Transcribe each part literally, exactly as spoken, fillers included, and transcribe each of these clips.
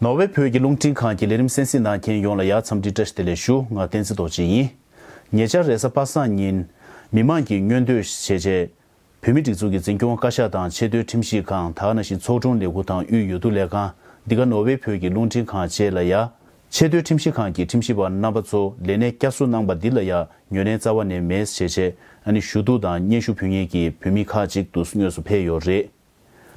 ནོར་ཝེ་བོད་ཀྱི་རླུང་འཕྲིན་ཁང་གི་ལས་རིམ་གསན་གཟིགས་གནང་མཁན་ཡོངས་ལ་ཡང་འཚམས་འདྲི་བཀྲ་ཤིས་བདེ་ལེགས་ཞུ། ང་བསྟན་འཛིན་རྡོ་རྗེ་ཡིན། ཉེ་ཆར་རེས་གཟའ་པ་སངས་ཉིན། མི་མང་གི་མངོན་འདོད་བྱས་རྗེས། བོད་མིའི་སྒྲིག་འཛུགས་ཀྱི་འཛིན་སྐྱོང་བཀའ་ཤག་དང་ཆེས་མཐོའི་ཁྲིམས་ཞིབ་ཁང་། ད་ག་ནང་བཞིན་ཚོགས་དྲུང་ལས་ཁུངས་དང་དབུས་འོས་བསྡུ་ལས་ཁང་། འདི་ག་ནོར་ཝེ་བོད་ཀྱི་རླུང་འཕྲིན་ཁང་བཅས་ལ་ཡང་། ཆེས་མཐོའི་ཁྲིམས་ཞིབ་ཁང་གི་ཁྲིམས་ཞིབ་པ་རྣམ་པ་ཚོ་ལས་གནས་བསྐྱར་གསོ་གནང་པ་འདི་ལ་ཡང་ངོས་ལེན་རྩ་བ་ནས་མེད་ཟེར་བྱས་ཨ་ནི་ཞུ་གཏུག་དང་སྙན་ཞུ་ཕུལ་མཁན་གྱི་བོད་མི་ཁག་ཅིག་ཏུ་དངོས་སུ་ཕེབས་ཡོད་རེད།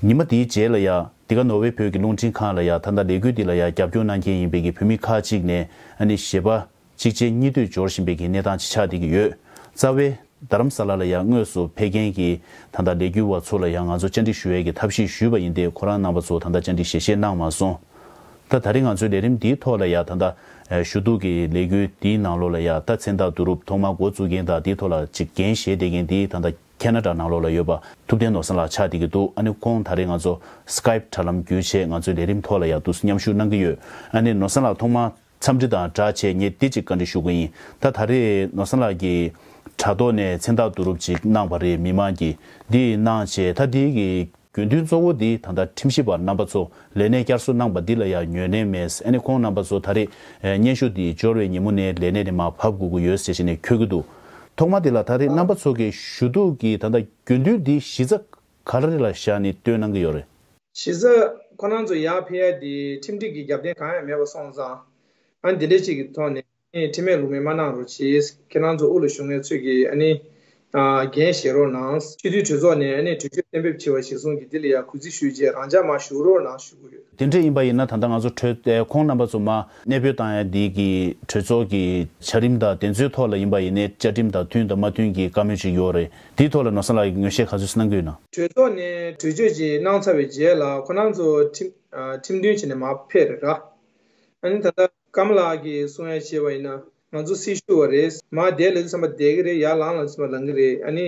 ཉི་མ་དེའི་རྗེས་ལ་ཡང་འདི་ག་ནོར་ཝེ་བོད་ཀྱི་རླུང་འཕྲིན་ཁང་ལ་ཡང་ད་ལྟ་ལས་འགུལ་འདི་ལ་ཡང་རྒྱབ་སྐྱོར་གནང་མཁན་ཡིན་པའི་གི་བོད་མི་ཁག་ཅིག་ནས་ཨ་ནི་ཞལ་པར་གཅིག་རྗེས་གཉིས་མཐུད་འབྱོར་བཞིན་པའི་གི་གནས་སྟངས་ཅིག་ཆགས་བསྡད་ཀྱི་ཡོད། རྩ་བའི་རྡ་རམ་ས་ལ་ལ་ཡང་དངོས་སུ་ཕེབས་མཁན་གྱི་ད་ལྟ་ལས་འགུལ་བ་ཚོ་ལ་ཡང་ང་ཚོ་བཅར་འདྲི་ཞུ་ཡས་ཀྱི་ཐབས་ཤེས་ཞུས་པ་ཡིན་ཏེ་ཁོ་རང་རྣམ་པ་ཚོ་ད་ལྟ་བཅར་འདྲི་ཞལ་བཞེས་གནང་མ་སོང་། ད་ད་རེས་ང་ཚོའི་ལས་རིམ་འདིའི་ཐོག་ལ་ཡང་ད་ལྟ་ཞུ་གཏུག་གི་ལས་འགུལ་འདིའི་ནང་ལོགས་ལ་ཡང་ད་མཚན་རྟགས་བསྡུ་རུབ་ཐོག་མར་འགོ་བཙུགས་མཁན་དང་དེའི་ཐོག་ལ་ཅིག་འགན་བཞེས་བསྡད་མཁན་འདི་ད་ལྟ་ཁེ་ན་ཌ་ནང་ལོགས་ལ་ཡོད་པ་ཐུབ་བསྟན་ནོར་བཟང་ལགས་ཆགས་བསྡད་ཀྱི་འདུག་ཨ་ནི་ཁོང་ད་རེས་ང་ཚོ་Skype་དྲ་ལམ་བརྒྱུད་བྱས་ང་ཚོའི་ལས་རིམ་ཐོག་ལ་ཡང་འདུག་སེ་མཉམ་ཞུགས་གནང་གི་ཡོད། ཨ་ནི་ནོར་བཟང་ལགས་ཐོག་མར་འཚམས་འདྲི་དང་སྦྲགས་བྱས་ངས་འདི་གཅིག་བཀའ་འདྲི་ཞུ་གི་ཡིན། ད་ད་རེས་ནོར་བཟང་ལགས་ཀྱིས་དྲ་ཐོག་ནས་མཚན་རྟགས་བསྡུ་རུབ་ཅིག་གནང་བ་རེད། མི་མང་གིས་འདི་གནང་བྱས་ད་འདི་གི་རྒྱུ་མཐུན་གཙོ་བོ་འདི་ད་ལྟ་ཁྲིམས་ཞིབ་པ་རྣམ་པ་ཚོ་ལས་གནས་བསྐྱར་གསོ་གནང་པ་འདི་ལ་ཡང་ངོས་ལེན་མེད། ཨ་ནི་ཁོང་རྣམ་པ་ཚོ་ད་རེས་སྙན་ཞུ་འདི་འབྱོར་བའི་ཉིན་མོ་ནས་ལས་གནས་ནས་མར་ཕབ་དགོས་ཀྱི་ཡོད་ཟེར་བྱས་ནས་འཁོད་ཀྱི་འདུག་ཐོག་མ་དེ་ལ་ད་རེས་རྣམ་པ་ཚོ་གི་ཞུ་གཏུག་གི་ད་ལྟ་རྒྱུ་མཐུན་འདི་གཞི་རྩ་ག་རེ་ལ་བཞག་ནས་བཏོན་གནང་གི་ཡོད་རེད། གཞི་རྩ་ཁོ་རང་ཚོ་ཡར་ཕེབས་ཡ་དེ་ཁྲིམས་སྒྲིག་གི་རྒྱབ་རྟེན་གང་ཡང་མེད་པ་སོང་ཙང་། ཨ་ནི་འདི་འདྲའི་ཅིག་གི་ཐོག་ནས་ཨ་ནི་ཁྲིམས་མེད་ལུགས་མེད་མ་གནང་རོགས་གྱིས། ཁྱེད་རང་ཚོ་དབུ་ལ་བཞུགས་མཁན་ཚོས་ཀྱིས་ཨ་ནི་ཨ་འགན་བཞེས་རོགས་གནང་། སྤྱི་འཐུས་གྲོས་ཚོགས་ནས་ཨ་ནི་གྲོས་ཆོད་གཏན་འབེབས་བྱས་པ་གཞིར་བཟུང་གིས་འདི་ལ་ཡང་གུས་བརྩི་ཞུས་རྗེས་རང་འཇགས་མར་བཞུགས་རོགས་གནང་ཞུ་གི་ཡོད། དེ་འདྲ་ཡིན་པ་ཡིན་ན་ད་ལྟ་ང་ཚོ་གྲོས་ཨེ་ཁོང་རྣམ་པ་ཚོ་མར་གནས་སྤོས་བཏང་ཡ་འདི་གི་གྲོས་ཚོགས་ཀྱི་བྱ་རིམ་དང་དེ་ཚོའི་ཐོག་ལ་ཡིན་པ་ཡིན་ནའི་བཅའ་ཁྲིམས་དང་མཐུན་དང་མ་མཐུན་གྱི་བཀའ་མོལ་ཅིག་ཡོད་རེད། དེའི་ཐོག་ལ་ནོར་བཟང་ལགས་ཀྱིས་ངོས་བཞེས་ག་ཚོད་གནང་གི་ཡོད་ན། གྲོས་ཚོགས་ནས་གྲོས་ཆོད་ཅིག་གནང་ཚར་བའི་རྗེས་ལ་ཁོ་རང་ཚོ་ཁྲིམས་ཨ་ཁྲིམས་མཐུན་བྱས་ནས་མར་ཕེབས་རེད་ར། ཨ་ནི་ད་ལྟ་ཀརྨ་ལགས་ཀྱིས་གསུང་ཡ་བྱས་པ་ཡིན་ན་ང་ཚོ་སྲི་ཞུ་བ་རེད། མར་བསྡད་ལབ་དུས་ཙམ་པ་བསྡད་ཀྱི་རེད། ཡར་ལངས་ལབ་དུས་ཙམ་པ་ལངས་ཀྱི་རེད། ཨ་ནི་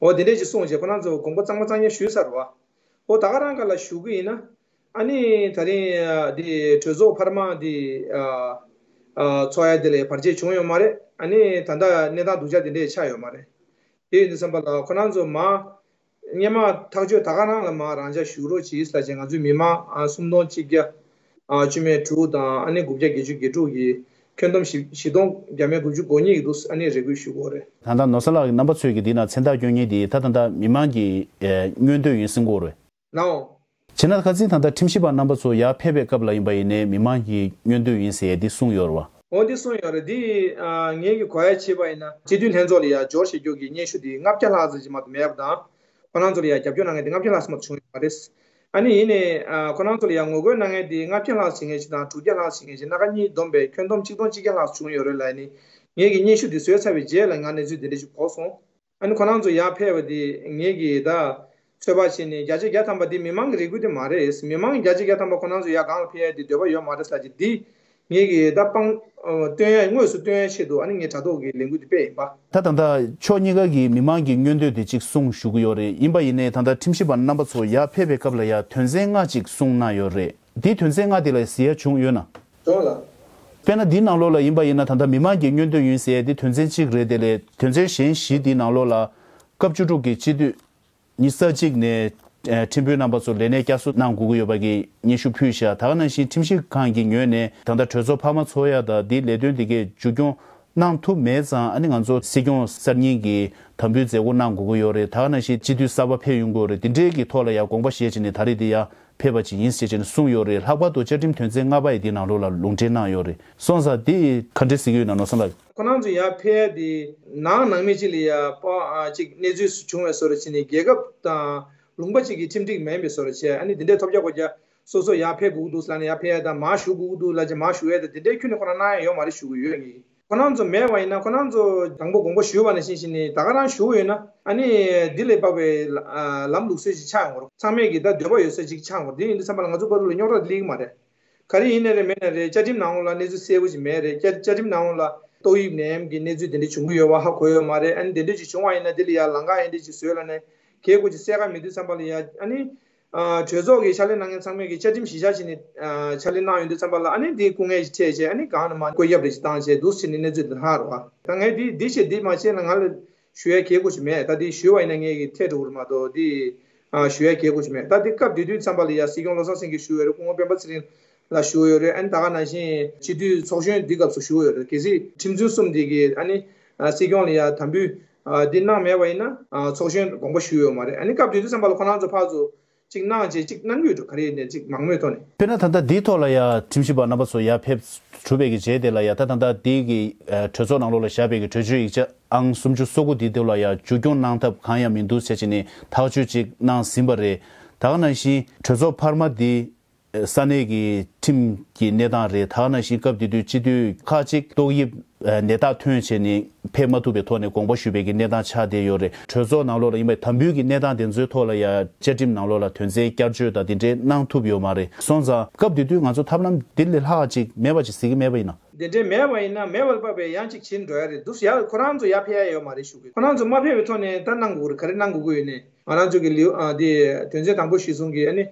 འོ་དེ་འདྲས་ཅིག་གསུངས་བྱས་ཁོ་རང་ཚོ་དགོངས་པ་གཙང་མ་གཙང་རྐྱང་ཞུས་ཚར་བ། འོ་ད་ག་རང་ག་ལ་ཞུ་གི་ཡིན་ན། ཨ་ནི་ད་རིང་ཨ་འདི་གྲོས་ཚོགས་འཕར་མ་འདི་ཨ་ཨ་ཚོགས་ཡ་དེ་ལ་བར་ཆད་བྱུང་ཡོད་མ་རེད། ཨ་ནི་ད་ལྟ་གནས་སྟངས་སྡུག་ཅག་དེ་འདྲས་ཆགས་ཡོད་མ་རེད། དེ་ཡིན་དུས་ཙམ་པ་ལ་ཁོ་རང་ཚོ་མར་སྔོན་མ་ཐག་གཅོད་ད་ག་རང་ལ་མར་རང་འཇགས་བཞུགས་རོགས་གྱིས་ལབ་བྱས་ང་ཚོའི་མི་མང་ཨ་སུམ་སྟོང་གཅིག་བརྒྱ་ཨ་བཅུ་མེད་དྲུག་དང་ཨ་ནི་དགུ་བརྒྱ་བརྒྱད་ཅུ་གྱ་དྲུག་གི་ཁྱོན་བསྡོམས་བཞི་བཞི་སྟོང་བརྒྱ་མེད་དགུ་བཅུ་གོ་གཉིས་ཀྱི་འདུག་ཨ་ནི་རེ་སྐུལ་ཞུ་དགོས་རེད། ད་ལྟ་ནོར་བཟང་ལགས་ཀྱི་རྣམ་པ་ཚོས་ཀྱི་འདི་ན་མཚན་རྟགས་སྐྱོན་མཁན་འདི་ད་ད་ལྟ་མི་མང་གི་ཨེ་མངོན་འདོད་ཡིན་གསུང་གི་ཡོད་རེད། ནའོ། བྱས་ན་ཁ་སང་ད་ལྟ་ཁྲིམས་ཞིབ་པ་རྣམ་པ་ཚོ་ཡར་ཕེབས་པའི་སྐབས་ལ་ཡིན་པ་ཡིན་ནའི་མི་མང་གི་མངོན་འདོད་ཡིན་ཟེར་ཡས་འདི་གསུངས་ཡོད་རེད་བ། འོ་འདི་གསུངས་ཡོད་རེད། འདི་ཨ་ངེད་ཀྱི་གོ་ཡ་བྱས་པ་ཡིན་ན་སྤྱི་འཐུས་ལྷན་ཚོགས་ལ་ཡར་འབྱོར་བཞེས་རྒྱུ་གི་སྙན་ཞུ་འདི་ལྔ་བརྒྱ་ལྷག་ཙམ་ཅིག་མ་གཏོགས་མེད་པ་དང་། ཁོ་རང་ཚོ་ལ་ཡར་རྒྱབ་སྐྱོར་གནང་མཁན་འདི་ལྔ་བརྒྱ་ལྷག་ཙམ་མ་གཏོགས་བྱུང་ཡོད་མ་རེད། ཨ་ནི་ཡིན་ནའི་ཨ་ཁོ་རང་ཚོ་ལ་ཡར་ངོ་རྒོལ་གནང་མཁན་འདི་ལྔ་བརྒྱ་ལྷག་ཙམ་བྱེད་མཁན་ཅིག་དང་དྲུག་བརྒྱ་ལྷག་ཙམ་བྱེད་མཁན་ཅིག་སྣ་ཁ་གཉིས་བསྡོམས་པས་ཁྱོན་བསྡོམས་ཆིག་སྟོང་གཅིག་བརྒྱ་ལྷག་ཙམ་བྱུང་ཡོད་རེད་ལབ་ནི། ངེད་ཀྱིས་སྙན་ཞུ་འདི་བཟོས་ཚར་བའི་རྗེས་ལ་ང་གནས་ཚུལ་འདི་འདྲ་ཞིག་གོ་སོང་། ཨ་ནི་ཁོ་རང་ཚོ་ཡར་ཕེབས་པ་དེ་ངེད་ཀྱིས་ད་ཚོད་དཔག་བྱས་ནས་བརྒྱ་ཆ་བརྒྱ་ཐམ་པ་འདི་མི་མང་གི་རེ་སྐུལ་དེ་མ་རེད། མི་མང་གི་བརྒྱ་ཆ་བརྒྱ་ཐམ་པ་ཁོ་རང་ཚོ་ཡར་སྒང་ལ་ཕེབས་ཡ་དེ་འདོད་པ་ཡོད་མ་རེད་ཟེར་གྱི་འདི་ངེད་ཀྱིས་ད་དཔང་ཨ་སྟོན་ཡ་དངོས་སུ་སྟོན་ཡ་ཆེད་དུ་ཨ་ནི་ངས་དྲ་ཐོག་གི་ལས་འགུལ་འདི་སྤེལ་ཡིན་པ། ད་ད་ལྟ་ཕྱོགས་གཉིས་ཀ་གི་མི་མང་གི་མངོན་འདོད་དེ་གཅིག་གསུངས་ཞུ་གི་ཡོད་རེད། ཡིན་པ་ཡིན་ནའི་ད་ལྟ་ཁྲིམས་ཞིབ་པ་རྣམ་པ་ཚོ་ཡར་ཕེབས་པའི་སྐབས་ལ་ཡ་དོན་ཚན་ལྔ་གཅིག་གསུངས་གནང་ཡོད་རེད། འདི་དོན་ཚན་ལྔ་དེ་ལ་གཟིགས་ཡ་བྱུང་ཡོད་ན། བྱུང་ལ། དཔེར་ན་འདིའི་ནང་ལོགས་ལ་ཡིན་པ་ཡིན་ན་ད་ལྟ་མི་མང་གི་མངོན་འདོད་ཡིན་ཟེར་ཡ་འདི་དོན་ཚན་གཅིག་རེད། དེ་ལས་དོན་ཚན་གཞན་བཞི་འདིའི་ནང་ལོགས་ལ་སྐབས་བཅུ་དྲུག་གི་སྤྱི་འཐུས་ཉི་ཤུ་རྩ་གཅིག་ནས་ཨ་ཁྲིམས་དཔོན་རྣམ་པ་ཚོ་ལས་གནས་བསྐྱར་གསོ་གནང་དགོས་ཀྱི་ཡོད་པ་གི་སྙན་ཞུ་ཕུལ་བཞག་ད་ག་ནང་བཞིན་ཁྲིམས་ཞིབ་ཁང་གི་ངོས་ནས་ད་ལྟ་གྲོས་ཚོགས་འཕར་མ་ཚོགས་ཡ་དང་འདིའི་ལས་དོན་འདི་གའི་མཇུག་སྐྱོང་གནང་ཐུབ་མེད་ཙང་ཨ་ནི་ང་ཚོ་སྲིད་སྐྱོང་གསར་རྙིང་གི་དམ་འབུལ་མཛད་སྒོ་གནང་དགོས་ཀྱི་ཡོད་རེད། ད་ག་ནང་བཞིན་སྤྱི་འཐུས་གསར་པ་ཕེབས་ཡོང་གི་ཡོད་རེད། འདི་འདྲའི་གི་ཐོག་ལ་ཡང་དགོངས་པ་བཞེས་བྱས་ནས་ད་རེས་འདི་ཡང་ཕེབས་པ་ཅིག་ཡིན་ཟེར་བྱས་ནས་གསུངས་ཡོད་རེད། ལྷག་པར་དུ་བཅའ་ཁྲིམས་དོན་ཚན་ལྔ་པ་ཡི་འདི་ནང་ལོགས་ལ་ལུང་འདྲེན་གནང་ཡོད་རེད། སོང་ཙང་འདི་ག་འདྲས་ཟེར་གྱི་ཡོད་ན་ནོར་བཟང་ལགས། ཁོ་རང་ཚོ་ཡར་ཕེབས་ཡ་དེ་ནང་ནང་མི་གཅིག་ལ་ཡ་པ་ཨ་གཅིག་གནས་ཚུལ་བྱུང་བའི་བཟོ་འདྲ་བྱས་ནས་རྒྱལ་ཁབ་དང་ལུང་པ་གཅིག་གི་ཁྲིམས་སྒྲིག་མིན་པའི་བཟོ་འདྲ་བྱས། ཨ་ནི་འདི་འདྲའི་ཐོབ་རྒྱག་གོ་རྒྱག་སོ་སོ་ཡར་ཕེབས་དགོས་ཀྱི་འདུག་ཟེར་ལབ་ནས་ཡར་ཕེབས་ཡ་དང་མར་བཞུགས་དགོས་ཀྱི་འདུག་ལབ་བྱས་མར་བཞུགས་ཡ་དང་དེ་འདྲའི་ཁྱོན་ནས་ཁོ་རང་གནང་ཡ་ཡོད་མ་རེད་ཞུ་གི་ཡོད། ངས་ཁོ་རང་ཚོ་མེད་པ་ཡིན་ན་ཁོ་རང་ཚོ་དང་པོ་དགོངས་པ་ཞུས་པ་ནང་བཞིན་བྱས་ནས་ད་ག་རང་བཞུགས་ཡོད་ན་ཨ་ནི་འདི་ལས་དཔག་པའི་ལ་ཨ་ལམ་ལུགས་སྲོལ་ཞིག་ཆགས་ཡོང་གི་རེད། ཚང་མས་ཀྱི་ད་འདོད་པ་ཡོད་ས་ཅིག་ཆགས་ཡོང་གི་རེད། དེ་ཡིན་དུས་ཙམ་པ་ལ་ང་ཚོ་བར་དུ་ལ་རྙོག་དྲ་སླེབས་ཀྱི་མ་རེད། ག་རེ་ཡིན་ན་རེད་མེད་ན་རེད། བཅའ་ཁྲིམས་ནང་ལོགས་ལ་གནས་ཚུལ་གསལ་པོ་ཅིག་མེད་རེད། བཅའ་བཅའ་ཁྲིམས་ནང་ལོགས་ལ་ཏོག་དབྱིབས་ནད་ཡམས་ཀྱི་གནས་ཚུལ་དེ་འདྲ་བྱུང་གི་ཡོད་པ་ཧ་གོ་ཡོད་མ་རེད། ཨ་ནི་དེ་འདྲ་ཅིག་བྱུང་བ་ཡིན་ན་དེ་ལ་ཡང་ལམ་ཁ་ཨེ་འདྲ་ཅིག་བཟོས་ལབ་ནས་གལ་སྐོར་ཅིག་གསལ་ཁ་མེད་དུས་ཙམ་པ་ལ་ཡང་ཨ་ནི་ཨ་གྲོས་ཚོགས་ཀྱི་ཕྱག་ལས་གནང་མཁན་ཚང་མས་ཀྱི་བཅའ་ཁྲིམས་གཞི་བཞག་བྱས་ནས་ཨ་ཕྱག་ལས་གནང་ཡོང་དུས་ཙམ་པ་ལ་ཨ་ནི་དེའི་སྐུ་ངལ་ཞིག་འཕྲད་བྱས་ཨ་ནི་གང་ནས་མར་བཀོད་ཁྱབ་རེ་ཞིག་བཏང་བྱས་འདུག་ཟེར་ནས་གནས་ཚུལ་འདི་ལྷག་རེད་བ། ད་ངས་འདི་འདི་བྱས་འདི་མ་བྱས་ན་ང་ལ་ཞུ་ཡ་གལ་སྐོར་ཞིག་མེད། ད་འདི་ཞུས་པ་ཡིན་ན་ངས་ཀྱི་ཐད་འགྲོ་གི་རེད་མ་གཏོགས་འདི་ཨ་ཞུ་ཡ་གལ་སྐོར་ཞིག་མེད། ད་འདི་སྐབས་དེ་དུས་ཙམ་པ་ལ་ཡ་སྲིད་སྐྱོང་བློ་བཟང་སེང་གེ་ཞུ་བའི་རེད། སྐུ་ངོ་སྤེན་པ་ཚེ་རིང་ ལ་ཞུ་ཡོད་རེད། ཨ་ནི་ད་ག་ནང་བཞིན་སྤྱི་འཐུས་ཚོགས་གཞོན་འདི་སྐབས་སུ་ཞུ་ཡོད་རེད། གལ་སྲིད་ཁྲིམས་རྩོད་གསུམ་འདི་གི་ཨ་ནི་སྲིད་སྐྱོང་ལ་ཡ་དམ་འབུལ་འདི་གནང་མེད་པ་ཡིན་ན་ཚོགས་གཞོན་དགོངས་པ་ཞུ་ཡོད་མ་རེད། ཨ་ནི་སྐབས་དེ་དུས་ཙམ་པ་ལ་ཁོ་རང་ཚོ་ཕར་ཚུར་གཅིག་གནང་བྱས་གཅིག་གནང་གི་ཡོད་འགྲོ། ག་རེ་ཡིན་ནའི་གཅིག་མང་མོས་ཐོག་ནས། དཔེར་ན་ད་ལྟ་འདིའི་ཐོག་ལ་ཡ་ཁྲིམས་ཞིབ་པ་རྣམ་པ་ཚོ་ཡར་ཕེབས་གྲུབ་པའི་གི་རྗེས་དེ་ལ་ཡ་ད་ད་ལྟ་འདི་གི་གྲོས་ཚོགས་ནང་ལོགས་ལ་བཞག་པའི་གི་གྲོས་ཆོད་ཡིག་ཆ་ཨང་སུམ་ཅུ་སོ་དགུ་འདི་དེ་ལ་ཡ་མཇུག་སྐྱོང་གནང་ཐབས་གང་ཡང་མི་འདུག་ཟེར་བྱས་ནས་ཐག་གཅོད་ཅིག་གནང་ཟིན་པ་རེད། ད་ག་ནང་བཞིན་གྲོས་ཚོགས་འཕར་མ་འདི་ས་གནས་ཀྱི་ཁྲིམས་ཀྱི་གནས་སྟངས་རེད། ད་ག་ནང་བཞིན་སྐབས་དེ་དུས་སྤྱི་འཐུས་ཁག་ཅིག་ཏོག་དབྱིབས་ནད་རྟགས་ཐོན་བྱས་ནས་ཕེབས་མ་ཐུབ་པའི་ཐོག་ནས་དགོངས་པ་ཞུས་པའི་གི་གནས་སྟངས་ཆགས་བསྡད་ཡོད་རེད། གྲོས་ཚོགས་ནང་ལོགས་ལ་ཡིན་པའི་དམ་འབུལ་གྱི་གནས་སྟངས་དེ་ཚོའི་ཐོག་ལ་ཡ་བཅའ་ཁྲིམས་ནང་ལོགས་ལ་དོན་ཚན་བསྐྱར་བཅོས་དང་དེ་འདྲའི་གནང་ཐུབ་ཡོད་མ་རེད། སོང་ཙང་སྐབས་དེ་དུས་ང་ཚོ་ཐབས་ལམ་འདི་ལས་ལྷག་ཅིག་མེད་པ་ཅིག་གཟིགས་ཀྱི་མེད་པ་ཡིན་ན། དེ་འདྲའི་མེད་པ་ཡིན་ན་མེད་པ་ལ་དཔག་པའི་ཡང་ཅིག་ཕྱིན་འགྲོ་ཡ་རེད། འདུག་ཡ་ཁོ་རང་ཚོ་ཡར་ཕེབས་ཡ་ཡོད་མ་རེད་ཞུ་གི། ཁོ་རང་ཚོ་མ་ཕེབས་པའི་ཐོག་ནས་ད་གནང་དགོས་རེད། ག་རེ་གནང་དགོས་ཀྱི་ཡོད་ནས་ང་རང་ཚོ་གི་ལེའུ་ཨ་དེ་དོན་ཚན་དང་པོ་གཞིར་བཟུང་གི་ཨ་ནི་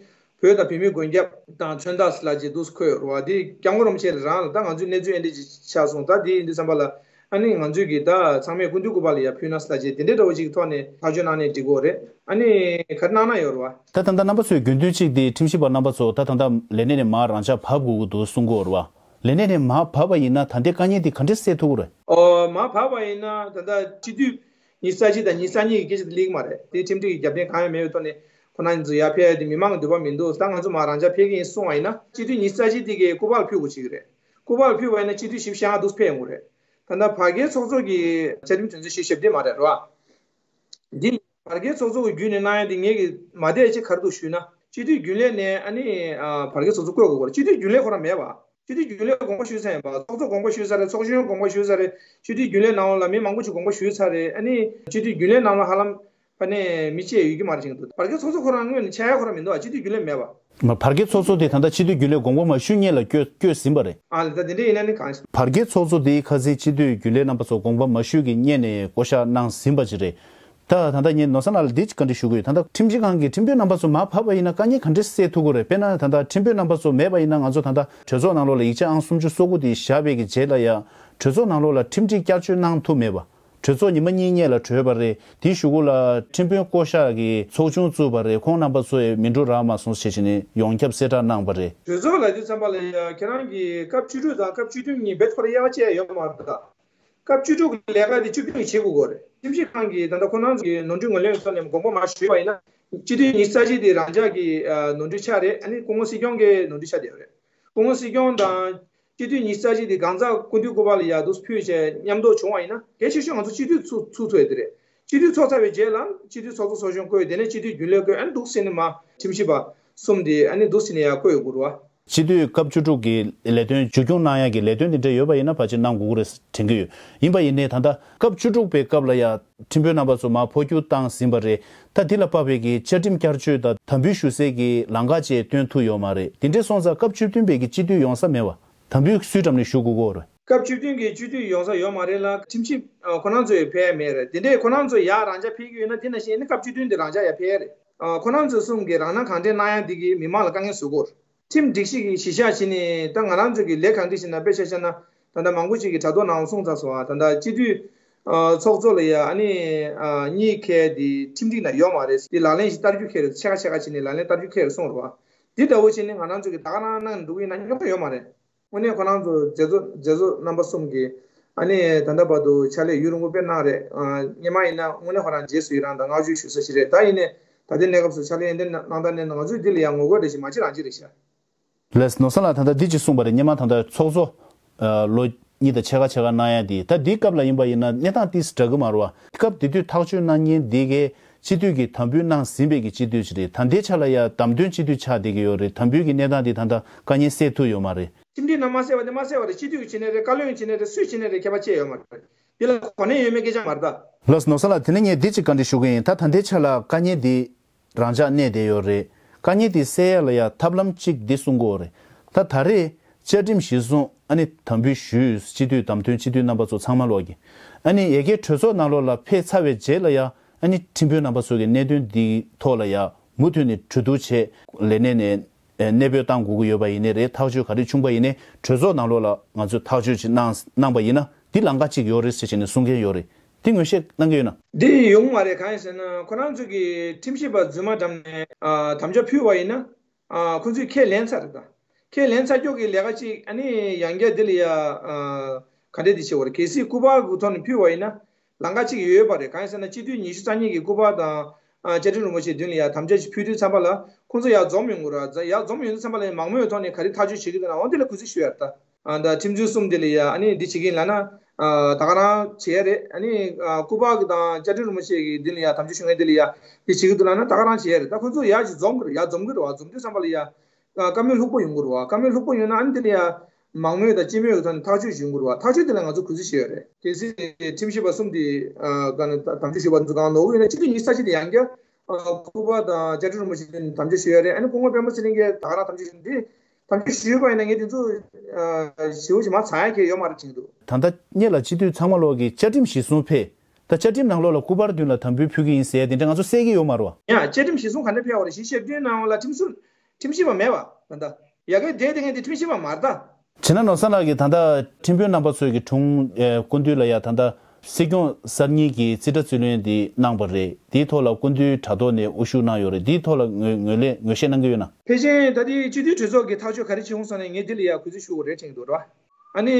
བོད་དང་བོད་མིའི་མགོན་སྐྱབས་དང་མཚོན་རྟགས་ལ་ཅིག་འདུག་འཁོད་ཡོད་རེད་བ། དེ་སྐྱབས་མགོན་རིན་པོ་ཆེ་རང་ལ་ད་ང་ཚོའི་གནས་ཚུལ་ཨེ་འདྲ་ཅིག་ཆགས་སོང་། ད་དེ་ཡིན་དུས་ཙམ་པ་ལ་ཨ་ནི་ང་ཚོས་གི་ད་ཚང་མས་སྐུ་མདུན་སྐུ་པར་ལ་ཡར་ཕུལ་ན་ལ་ཅིག་དེ་འདྲའི་འདྲ་བོ་ཅིག་གི་ཐོག་ནས་ཐག་གཅོད་གནང་ནས་འགྲིག་གི་རེད། ཨ་ནི་ག་རེ་གནང་ན་ཡོད་རེད་བ། ད་ད་ལྟ་རྣམ་པ་ཚོའི་དགོས་འདུན་གཅིག་དེ་ཁྲིམས་ཞིབ་པ་རྣམ་པ་ཚོ་ད་ད་ལྟ་ལས་གནས་ནས་མར་རང་འཇགས་བབས་དགོས་ཀྱི་འདུག་གསུང་གི་ཡོད་རེད་བ། ལས་གནས་ནས་མར་བབས་པ་ཡིན་ན་ད་ལྟའི་དཀའ་ངལ་དེ་ག་འདྲས་སེལ་ཐུབ་ཀྱི་རེད། ཨོ་མར་བབས་པ་ཡིན་ན་ད་ལྟ་སྤྱི་འཐུས་ཉི་ཤུ་རྩ་གཅིག་དང་ཉི་ཤུ་རྩ་གཉིས་ཀྱི་སྐད་ཆ་དེ་སླེབས་ཀྱི་མ་རེད། དེ་ཁྲིམས་སྒྲིག་གི་རྒྱབ་རྟེན་གང་ཡང་མེད་པའི་ཐོག་ནས་ཁོ་རང་ཚོ་ཡར་ཕེབས་ཡ་དེ་མི་མང་གི་འདོད་པ་མི་འདུག་ད་ང་ཚོ་མར་རང་འཇགས་ཕེབས་ཀྱི་ཡིན་གསུངས་པ་ཡིན་ན་སྤྱི་འཐུས་ཉི་ཤུ་རྩ་གཅིག་དེ་གའི་སྐུ་པར་ཕུལ་དགོས་ཀྱི་རེད། སྐུ་པར་ཕུལ་བ་ཡིན་ན་སྤྱི་འཐུས་བཞི་བཅུ་ཞེ་ལྔ་འདུག་ཕེབས་ཡོང་གི་རེད། ད་ལྟ་བར་བརྒལ་ཚོགས་གཙོ་གི་བཅའ་ཁྲིམས་དོན་ཚན་བཞི་བཅུ་ཞེ་བདུན་མ་རེད་རོ། འདི་བར་བརྒལ་ཚོགས་གཙོ་གི་བརྒྱུད་ནས་གནང་ཡ་འདི་ངེད་ཀྱི་མ་བསྡད་ཅིག་ག་རེ་འདུག་ཞུས་ན། སྤྱི་འཐུས་རྒྱུན་ལས་ནས་ཨ་ནི་ཨ་བར་བརྒལ་ཚོགས་གཙོ་བསྐོ་དགོས་ཀྱི་རེད། སྤྱི་འཐུས་རྒྱུན་ལས་ཁོ་རང་མེད་པ། སྤྱི་འཐུས་རྒྱུན་ལས་དགོངས་པ་ཞུས་ཚར་ཡིན་པ། ཚོགས་གཙོ་དགོངས་པ་ཞུས་ཚར་རེད། ཚོགས་གཞོན་དགོངས་པ་ཞུས་ཚར་རེད། སྤྱི་འཐུས་རྒྱུན་ལས་ནང་ལ་མི་མང་པོ་ཅིག་དགོངས་པ་ཞུས་ཚར་རེད། ཨ་ནི་སྤྱི་འཐུས་རྒྱུན་ལས་ནང་ལ་ཧ་ལམ་ཕ་ནས་མི་བཅས་ཡོད་ཀྱི་མ་རེད་ཅིག་འདུག་བར་བརྒལ་ཚོགས་གཙོ་ཁོ་རང་ངོས་ནས་ཆགས་ཡ་ཁོ་རང་མི་འདུག་བ། སྤྱི་འཐུས་རྒྱུན་ལས་མེད་པ། མ་བར་བརྒལ་ཚོགས་གཙོ་དེ་ད་ལྟ་སྤྱི་འཐུས་རྒྱུན་ལས་དགོངས་པ་མ་ཞུས་སྔོན་ལ་བསྐོས་བསྐོས་ཟིན་པ་རེད། ཨ་ལ་ད་དེ་འདྲ་ཡིན་ན་ནི་གང་ཞིག་བར་བརྒལ་ཚོགས་གཙོ་དེའི་ཁ་སང་སྤྱི་འཐུས་རྒྱུན་ལས་རྣམ་པ་ཚོ་དགོངས་པ་མ་ཞུས་ཀྱི་སྔོན་ནས་བསྐོ་བཞག་གནང་ཟིན་པ་ཅིག་རེད། ད་ད་ལྟ་ངས་ནོར་བཟང་ལགས་ལ་འདི་ཅིག་བཀའ་འདྲི་ཞུ་གི་ཡོད། ད་ལྟ་ཁྲིམས་ཞིབ་ཁང་གི་ཁྲིམས་དཔོན་རྣམ་པ་ཚོ་མར་ཕབ་པ་ཡིན་ན་དཀའ་ངལ་ག་འདྲས་སེལ་ཐུབ་ཀྱི་རེད། དཔེར་ན་ད་ལྟ་ཁྲིམས་དཔོན་རྣམ་པ་ཚོ་མེད་པ་ཡིན་ན་ང་ཚོ་ད་ལྟ་གྲོས་ཚོགས་ནང་ལོགས་ལ་ཡིག་ཆ་ཨང་སུམ་ཅུ་སོ་དགུ་དེ་བཞག་པའི་གི་རྗེས་ལ་ཡ་གྲོས་ཚོགས་ནང་ལོགས་ལ་ཁྲིམས་སྒྲིག་བསྐྱར་བཅོས་གནང་ཐུབ་མེད་པ། གྲོས་ཚོགས་ཉི་མ་གཉིས་སྔོན་ལ་གྲོལ་བ་རེད། དེའི་གཞུག་གུ་ལ་ཁྲིམས་དཔོན་བསྐོ་བཞག་གི་ཚོགས་ཆུང་བཙུགས་པ་རེད། ཁོང་རྣམ་པ་ཚོས་མི་འགྲོ་རག་མ་སོང་ཞེས་བྱས་ནས་ཡོངས་ཁྱབ་གསལ་བསྒྲགས་གནང་བ་རེད། གྲོས་ཚོགས་ལ་དུས་ཙམ་པ་ལ་ཡ་ཁྱེད་རང་གི་སྐབས་བཅུ་དྲུག་དང་སྐབས་བཅུ་བདུན་གཉིས་རྦད་ཁོ་ར་དབྱེ་བ་བཅད་ཡོད་མ་རེད་ད། སྐབས་བཅུ་དྲུག་གི་ལས་ཀ་དེ་བཅུ་བདུན་གྱིས་བྱེད་དགོས་ཀྱི་རེད། ཁྲིམས་ཞིབ་ཁང་གིས་ད་ལྟ་ཁོ་རང་ཚོ་གི་ནོར་འཁྲུལ་ངོས་ལེན་ཐོག་ནས་དགོངས་པ་མ་ཞུས་པ་ཡིན་ན་སྤྱི་འཐུས་ཉི་ཤུ་རྩ་གཅིག་དེ་རང་འཇགས་ཀྱི་ཨ་ནོར་འཁྲུལ་ཆགས་རེད། ཨ་ནི་སྐུ་ངོ་སྲིད་སྐྱོང་གི་ནོར་འཁྲུལ་ཆགས་བསྡད་ཡོད་རེད། སྐུ་ངོ་སྲིད་སྐྱོང་དང་སྤྱི་འཐུས་ཉི་ཤུ་རྩ་གཅིག་དེ་གང་ཟག་སྐུ་མདུན་སྐུ་པར་ལ་ཡར་འདུག་ཕུལ་བྱས་མཉམ་འདོགས་བྱུང་བ་ཡིན་ན་གལ་ཆེ་ཤོས་ང་ཚོ་སྤྱི་འཐུས་ཚུགས་ཚུགས་ཐུབ་ཡ་དེ་རེད། སྤྱི་འཐུས་ཚོགས་ཚར་བའི་རྗེས་ལ་སྤྱི་འཐུས་ཚོགས་གཙོ་ཚོགས་གཞོན་བསྐོས། དེ་ནས་སྤྱི་འཐུས་རྒྱུན་ལས་བསྐོས། ཨ་ནི་འདུག་སེ་ནས་མར་ཁྲིམས་ཞིབ་པ་གསུམ་དེ་ཨ་ནི་འདུག་སེ་ནས་ཡར་བསྐོས་ཡོང་དགོས་རེད་བ། སྤྱི་འཐུས་སྐབས་བཅུ་དྲུག་གི་ལས་དོན་མཇུག་སྐྱོང་གནང་ཡག་གི་ལས་དོན་དེ་འདྲ་ཡོད་པ་ཡིན་ན་ཕལ་ཆེར་གནང་དགོས་ཀྱི་རེད་དྲན་གྱི་ཡོད། ཡིན་པ་ཡིན་ནའི་ད་ལྟ་སྐབས་བཅུ་དྲུག་པའི་སྐབས་ལ་ཡ་ཁྲིམས་དཔོན་རྣམ་པ་ཚོ་མར་འཕོ་འགྱུར་བཏང་ཟིན་པ་རེད། ད་འདི་ལ་དཔག་པའི་གི་བཅའ་ཁྲིམས་བསྐྱར་བཅོས་དང་དམ་འབུལ་ཞུ་སའི་གི་ལམ་ཁ་ཅིག་སྟོན་ཐུབ་ཡོད་མ་རེད། དེ་འདྲ་སོང་ཙང་སྐབས་བཅུ་བདུན་པའི་གི་སྤྱི་འཐུས་ཡོང་ས་མེད་པ། དམ་འབུལ་སུའི་འགྲམ་ནས་ཞུ་དགོས་ཀྱི་རེད། སྐབས་བཅུ་བདུན་གྱི་སྤྱི་འཐུས་ཡོང་ས་ཡོད་མ་རེད་ལ་ཁྲིམས་ཞིབ་ཁོ་རང་ཚོ་ཡི་ཕེབས་མེད་རེད། དེ་འདྲས་ཁོ་རང་ཚོ་ཡར་རང་འཇགས་ཕེབས་ཀྱི་ཡོད་ན་དེ་ནང་བཞིན་ཨ་ནི་སྐབས་བཅུ་བདུན་དེ་རང་འཇགས་ཡར་ཕེབས་རེད། ཁོ་རང་ཚོ་གསུམ་གྱི་རང་སྣང་གང་དྲན་གནང་ཡ་འདི་གིས་མི་མང་ལ་དཀའ་ངལ་བཟོ་གི་ཡོད་རེད། ཁྲིམས་སྒྲིག་གཞི་གི་གཞི་བཞག་བྱས་ནས་ད་ང་རང་ཚོ་གི་ལས་གང་འགྲིག་བྱས་ན་དཔེ་ཆ་བཞག་ན་ད་ལྟ་མང་པོ་ཅིག་གིས་དྲ་ཐོག་ནང་གསུངས་ཚར་སོང་ཨ། ད་ལྟ་སྤྱི་འཐུས་ཚོགས་གཙོ་ལ་ཡ་ཨ་ནི་གཉིས་ཁེལ་དེ་ཁྲིམས་སྒྲིག་ནང་ཡོད་མ་རེད། དེ་ལག་ལེན་ཞིག་བསྟར་རྒྱུ་ཁེལ་རེད། ཕྱེད་ཀ་ཕྱེད་ཀ་བྱས་ནས་ལག་ལེན་བསྟར་རྒྱུ་ཁེལ་རེད་གསུངས་རེད་བ། འདི་འདྲ་བོ་བྱས་ནས་ང་རང་ཚོ་གི་ད་ག་རང་གནང་འདུག་ཡིན་ན་རྙོག་དྲ་ཡོད་མ་རེད། དངོས་གནས་ཁོ་རང་ཚོ་མཛད་གཙོ་མཛད་གཙོ་རྣམ་པ་གསུམ་གྱིས་ཨ་ནི་ད་ལྟ་བར་དུ་ཕྱག་ལས་ཡུན་རིང་པོ་དཔེ་གནང་རེད། སྔོན་མ་ཡིན་ན་དངོས་གནས་ཁོ་རང་རྗེས་སུ་ཡི་རང་དང་བསྔགས་བརྗོད་ཞུ་ས་ཞིག་རེད། ད་ཡིན་ནའི་ད་ལྟའི་གནས་སྐབས་སུ་ཕྱག་ལས་ཡོན་ཏན་གནང་སྟངས་ནས་ང་ཚོས་འདི་ལ་ཡང་ངོ་རྒོལ་འདྲ་ཞིག་མ་བྱེད་རང་བྱེད་རེད་ཤག་ལགས་ནོར་བཟང་ལགས། ད་ལྟ་འདི་ཅིག་གསུངས་པ་རེད། སྔོན་མ་ད་ལྟ་ཚོགས་གཙོ་ལོ་གཉིས་དང་ཕྱེད་ཀ་ཕྱེད་ཀ་གནང་ཡ་འདི་ད་འདི་སྐབས་ལ་ཡིན་པ་ཡིན་ན་གནས་སྟངས་ཏིས་འདྲ་གི་མ་རེད་བ། སྐབས་དེ་དུས་ཐག་གཅོད་གནང་མཁན་འདི་གས་སྤྱི་འཐུས་ཀྱིས་དམ་འབུལ་གནང་ཟིན་པའི་གི་སྤྱི་འཐུས་ཅིག་རེད། ད་ལྟའི་ཆ་ལ་ཡ་བདམས་ཐོན་སྤྱི་འཐུས་ཆགས་བསྡད་ཀྱི་ཡོད་རེད། དམ་འབུལ་གྱི་གནས་སྟངས་འདི་ད་ལྟ་དཀའ་ངལ་སེལ་ཐུབ་ཡོད་མ་རེད། ཁྲིམས་སྒྲིག་ནང་མ་གསལ་བ་དེ་མ་གསལ་བ་རེད། སྤྱི་འཐུས་ཀྱིས་བྱེད་ནའི་རེད། བཀའ་བློན་གྱིས་བྱེད་ནའི་རེད། སུས་བྱེད་ནའི་རེད། ཁྱད་པར་ཅི་ཡོད་མ་རེད། འདི་ལ་གོ་གནས་ཡོད་མེད་སྐད་ཆ་མ་རེད་ད། ལགས་ནོར་བཟང་ལགས། དེ་ནས་ངས་འདི་ཅིག་བཀའ་འདྲི་ཞུ་གི་ཡིན། ད་ད་ལྟའི་ཆ་ལ་དཀའ་ངལ་འདི་རང་འཇགས་གནས་བསྡད་ཡོད་རེད། དཀའ་ངལ་དེ་སེལ་ཡ་ལ་ཡ་ཐབས་ལམ་གཅིག་འདི་གསུང་གི་ཡོད་རེད། ད་ད་རེས་བཅའ་ཁྲིམས་གཞིར་བཟུང་ཨ་ནི་དམ་འབུལ་ཞུས། སྤྱི་འཐུས་བདམས་ཐོན་སྤྱི་འཐུས་རྣམ་པ་ཚོ་ཚང་མ་ལོག་གི་ཨ་ནི་ཡ་གིའི་གྲོས་ཚོགས་ནང་ལོགས་ལ་ཕེབས་ཚར་བའི་རྗེས་ལ་ཡ་ཨ་ནི་ཁྲིམས་དཔོན་རྣམ་པ་ཚོ་གི་གནད་དོན་འདིའི་ཐོག་ལ་ཡ་མུ་མཐུད་ནས་གྲོས་བསྡུར་བྱས་ལས་གནས་ནས་གནས་སྤོས་བཏང་དགོས་ཀྱི་ཡོད་པ་ཡིན་ནའི་རེད། ཐག་གཅོད་ག་རེ་བྱུང་པ་ཡིན་ནའི་གྲོས་ཚོགས་ནང་ལོགས་ལ་ང་ཚོས་ཐག་གཅོད་ཅིག་གནང་གནང་པ་ཡིན་ན་འདི་ལམ་ཁ་ཅིག་ཡོད་རེད་ཟེར་བྱས་ནས་གསུང་མཁན་ཡོད་རེད། འདི་ངོས་བཞེས་གནང་གི་ཡོད་ན། འདི་ཡོང་མ་རེད། གང་ཡིན་ཟེར་ན་ཁོ་རང་ཚོ་གི་ཁྲིམས་ཞིབ་པ་རྫུན་མ་འགྲམ་ནས་ཨ་དམ་བཅའ་ཕུལ་བ་ཡིན་ན་ཨ་ཁོ་ཚོས་ཁས་ལེན་ཚར་རེད་ད། ཁས་ལེན་ཚར་ཀྱོག་གི་ལས་ཀ་ཅིག་ཨ་ནི་ཡང་བསྐྱར་འདི་ལ་ཡ་ཨ་ག་འདྲས་འདི་བྱེད་དགོས་རེད། གལ་སྲིད་སྐུ་པར་གི་ཐོག་ནས་ཕུལ་བ་ཡིན་ན་ལམ་ཁ་ཅིག་ཡོད་པ་རེད། གང་ཡིན་ཟེར་ན་སྤྱི་འཐུས་ཉི་ཤུ་རྩ་གཉིས་ཀྱི་སྐུ་པར་དང་ཨ་བཅའ་ཁྲིམས་རིན་པོ་ཆེའི་མདུན་ལ་ཡ་དམ་བཅའ་ཞིག་ཕུལ་དུས་ཙམ་པ་ལ་ཁོང་ཚོ་ཡར་འཛོམས་ཡོང་གི་རེད་བ། ཡར་འཛོམས་ཡོང་དུས་ཙམ་པ་ལ་ཡ་མང་མོས་ཐོག་ནས་ག་རེ་ཐག་གཅོད་བྱེད་ཀྱི་འདུག་ན་འོ་འདི་ལ་གུས་བརྩི་ཞུ་ཡ་རེད་ད། ཨ་ད་ཁྲིམས་རྩོད་གསུམ་དེ་ལ་ཡ་ཨ་ནི་འདི་བྱེད་ཀྱི་ཡིན་ལབ་ན་ཨ་ད་ག་རང་བྱེད་ཡ་རེད། ཨ་ནི་ཨ་སྐུ་པར་གྱི་དང་བཅའ་ཁྲིམས་རིན་པོ་ཆེ་གི་མདུན་ལ་ཡ་དམ་བཅའ་ཞུ་མཁན་དེ་ལ་ཡ་འདི་བྱེད་ཀྱི་འདུག་ལབ་ན་ད་ག་རང་བྱེད་ཡ་རེད། ད་ཁོང་ཚོ་ཡར་ཅིག་འཛོམས་ཀྱི་རེད། ཡར་འཛོམས་ཀྱི་རེད་བ། འཛོམས་དུས་ཙམ་པ་ལ་ཡ་ཨ་བཀའ་མོལ་ལྷུག་པོ་ཡོང་གི་རེད་བ། བཀའ་མོལ་ལྷུག་པོ་ཡོང་ན་ཨ་ནི་དེ་ལ་ཡ་མང་མོས་དང་སྤྱི་མོས་ཀྱི་ཐོག་ནས་ཐག་གཅོད་ཞུ་དགོས་རེད་བ། ཐག་གཅོད་དེ་ལ་ང་ཚོ་གུས་བརྩི་ཞུ་ཡ་རེད། གལ་སྲིད་ཁྲིམས་ཞིབ་པ་གསུམ་དེ་ཨ་ག་ནས་དམ་བཅའ་ཞུས་པ་ཚོ་གང་ནོར་གི་ཡོད་ན་སྤྱི་འཐུས་ཉི་ཤུ་རྩ་གཅིག་དེ་ཡང་བསྐྱར་ཨ་སྐུ་པར་དང་བཅའ་ཁྲིམས་རིན་པོ་ཆེ་དེ་དམ་བཅའ་ཞུ་ཡ་རེད། ཨ་ནི་སྐུ་ངོ་སྤེན་པ་ཚེ་རིང་གིས་ད་ག་རང་དམ་བཅའ་ཞུ་འདི་དམ་བཅའ་ཞུས་པ་ཡིན་ན་ངས་དེ་ཚོ་ཨ་ཞེ་པོ་ཅིག་མ་ཚང་ཡ་གང་ཡང་ཡོད་མ་རེད་དྲན་གྱི་འདུག་ད་ལྟ་སྔོན་ལ་སྤྱི་འཐུས་ཚང་མ་ལོག་གིས་བཅའ་ཁྲིམས་གཞིར་བཟུང་ཕེབས། ད་བཅའ་ཁྲིམས་ནང་ལོགས་ལ་སྐུ་པར་མདུན་ལ་དམ་འབུལ་ཕུལ་གྱི་ཡིན་ཟེར་ཡ་དེ་འདྲ་ང་ཚོ་གསལ་གྱི་ཡོད་མ་རེད་བ། ཡང་བཅའ་ཁྲིམས་གཞིར་བཟུང་ག་འདྲ་ཕེབས་པ་རེད། ཞིབ་བཤེར་བསྐྲུན་གནང་བ་ལ་ཁྲིམས་སྲོལ་ཁྲིམས་ཞིབ་པ་མེད་པ་ད་ལྟ་ཡ་གི་དེ་དེ་ངས་དེ་ཁྲིམས་ཞིབ་པ་མ་རེད་ད། བྱས་ན་ནོར་བཟང་ལགས་ཀྱིས་ད་ལྟ་ཁྲིམས་དཔོན་རྣམ་པ་ཚོས་ཀྱི་དྲུང་ཨེ་སྐུ་མདུན་ལ་ཡ་ད་ལྟ་སྲིད་སྐྱོང་གསར་རྙིང་གི་རྩིས་ཁྲ་རྩིས་ལེན་འདི་གནང་པ་རེད། དེའི་ཐོག་ལ་སྐུ་མདུན་དྲ་ཐོག་ནས་དབུ་བཞུགས་གནང་ཡོད་རེད། དེའི་ཐོག་ལ་ངོས་ངོས་ལེན་ངོས་བཞེས་གནང་གི་ཡོད་ན། ཕལ་ཆེར་ད་ལྟའི་སྤྱི་འཐུས་གྲོས་ཚོགས་ཀྱི་ཐག་གཅོད་ག་རེ་བྱུང་སོང་ནས་ངས་འདི་ལ་ཡ་གུས་བརྩི་ཞུ་དགོས་རེད་དྲན་གྱི་འདུག་ར། ཨ་ནི།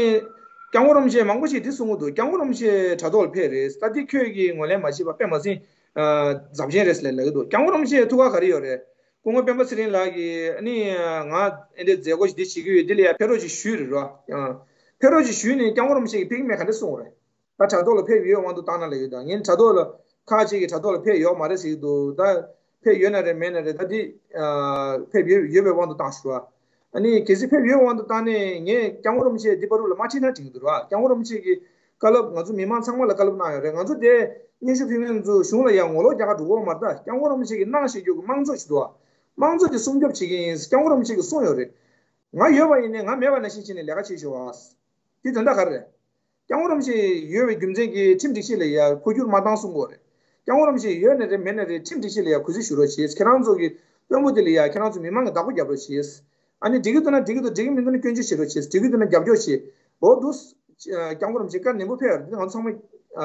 སྐྱབས་མགོན་རིན་པོ་ཆེས་མང་པོ་ཞིག་འདི་གསུང་གི་འདུག་སྐྱབས་མགོན་རིན་པོ་ཆེ་དྲ་ཐོག་ལ་ཕེབས་རེད། ད་འདི་ཁྱོད་ཀྱིས་ངོས་ལེན་མ་བྱས་པ་དཔེ་མ་སྲིད་ཨ་རྫབ་ཆེན་རེད་ཟེར་ལབ་ཀྱི་འདུག་སྐྱབས་མགོན་རིན་པོ་ཆེའི་ཐུགས་ཁག་ག་རེ་ཡོད་རེད། སྐུ་ངོ་སྤེན་པ་ཚེ་རིང་ལགས་ཀྱིས་ཨ་ནི་ང་ཨེ་འདྲའི་མཛད་སྒོ་ཞིག་འདི་བྱེད་ཀྱི་ཡོད། འདི་ལ་ཡ་ཕེབས་རོགས་ཅིག་ཞུས་རེད་རོ། ཨ་ཕེབས་རོགས་ཅིག་ཞུས་ནས་སྐྱབས་མགོན་རིན་པོ་ཆེ་གིས་ཕེབས་ཀྱི་མེད་ག་འདྲ་གསུངས་རེད། ད་དྲ་ཐོག་ལ་ཕེབས་ཡོད་དབང་དུ་བཏང་ན་ལབ་ཡོད། ད་ངས་དྲ་ཐོག་ལ་ཁག་ཅིག་གིས་དྲ་ཐོག་ལ་ཕེབས་ཡོད་མ་རེད་ཟེར་གྱི་འདུག་ད་ཕེབས་ཡོད་ན་རེད་མེད་ན་རེད། ད་འདི་ཨ་ཕེབས་ཡོད་ཡོད་པའི་དབང་དུ་བཏང་ཞུ་བ། ཨ་ནི་གལ་སྲིད་ཕེབས་ཡོད་དབང་དུ་བཏང་ནས་ངས་སྐྱབས་མགོན་རིན་པོ་ཆེ་འདི་བར་དུ་ལ་མ་ཁྲིད་ན་དྲན་གྱི་འདུག་ར། སྐྱབས་མགོན་རིན་པོ་ཆེ་གི་བཀའ་སློབ་ང་ཚོ་མི་མང་ཚང་མ་ལ་བཀའ་སློབ་གནང་ཡོད་རེད། ང་ཚོ་དེ་སྙན་ཞུ་ཕུལ་མཁན་ཚོ་གཞུང་ལ་ཡང་ངོ་ལོག་རྒྱག་ག་འགྲོ་གི་ཡོད་མ་རེད། ད་སྐྱབས་མགོན་རིན་པོ་ཆེ་གི་གནང་བཞེས་རྒྱུ་གི་དམངས་གཙོ་ཞིག་འདུག་བ། དམངས་གཙོ་དེ་སྲུང་སྐྱོབ་བྱེད་ཀྱི་ཡིན། སྐྱབས་མགོན་རིན་པོ་ཆེ་གིས་གསུངས་ཡོད་རེད། ང་ཡོད་པ་ཡིན་ནའི་ང་མེད་པ་ནང་བཞིན་བྱས་ནས་ལས་ཀ་བྱེད་ཤོག་ཨ། དེ་དོན་དག་ག་རེ་རེད། སྐྱབས་མགོན་རིན་པོ་ཆེ་ཡོད་པའི་རྒྱུ་མཚན་གྱིས་ཁྲིམས་སྒྲིག་གཞི་ལ་ཡ་འཕོ་འགྱུར་མ་བཏང་གསུང་གི་ཡོད་རེད། སྐྱབས་མགོན་རིན་པོ་ཆེ་ཡོད་ནའི་རེད་མེད་ནའི་རེད་ཁྲིམས་སྒྲིག་གཞི་ལ་ཡ་གུས་བརྩི་ཞུ་རོགས་བྱེད། ཁྱེད་རང་ཚོ་གི་དཔོན་པོ་དེ་ལ་ཡ་ཁྱེད་རང་ཚོ་མི་མང་གི་བདག་པོ་རྒྱབ་རོགས་བྱེད། ཨ་ནི་འགྲིག་གི་འདུག་ན་འགྲིག་གི་འདུག་འགྲིག་གི་མི་འདུག་ན་སྐྱོན་བརྗོད་བྱེད་རོགས་བྱེད། འགྲིག་གི་འདུག་ན་རྒྱབ་སྐྱོར་བྱེད། འོ་འདུག་སྐྱབས་མགོན་རིན་པོ་ཆེ་བཀའ་ནན་པོ་ཕེབས་ཡོད་རེད། དེ་ང་ཚོ་ཚང་མས་